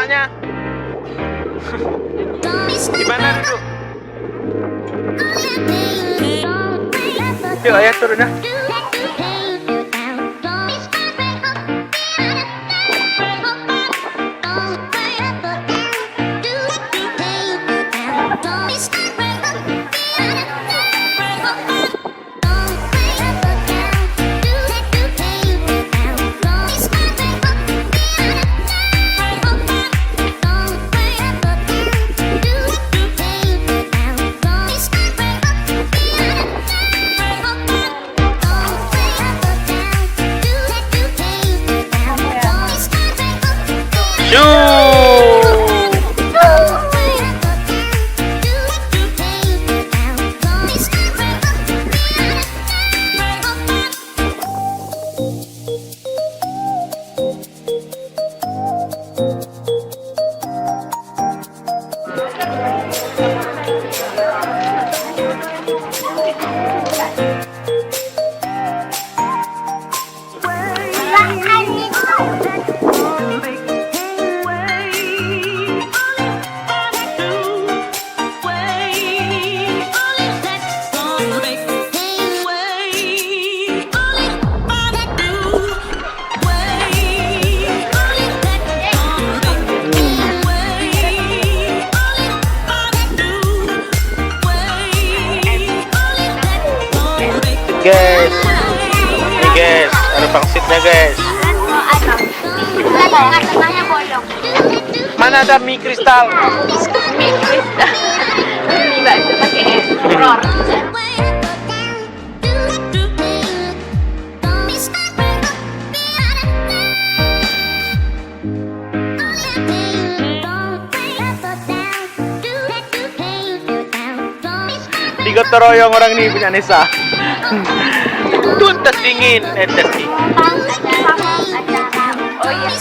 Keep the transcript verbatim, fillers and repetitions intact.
Di mana duduk? Yuk, ayah turun, ya. Guys, ini guys, ada pangsitnya guys. Mana ada mie kristal? Mie kristal. Mie bakso pakai es. Telur. Digotong royong orang ni punya Nisa. Tun tes dingin, eh, tes dingin. Oh, iya.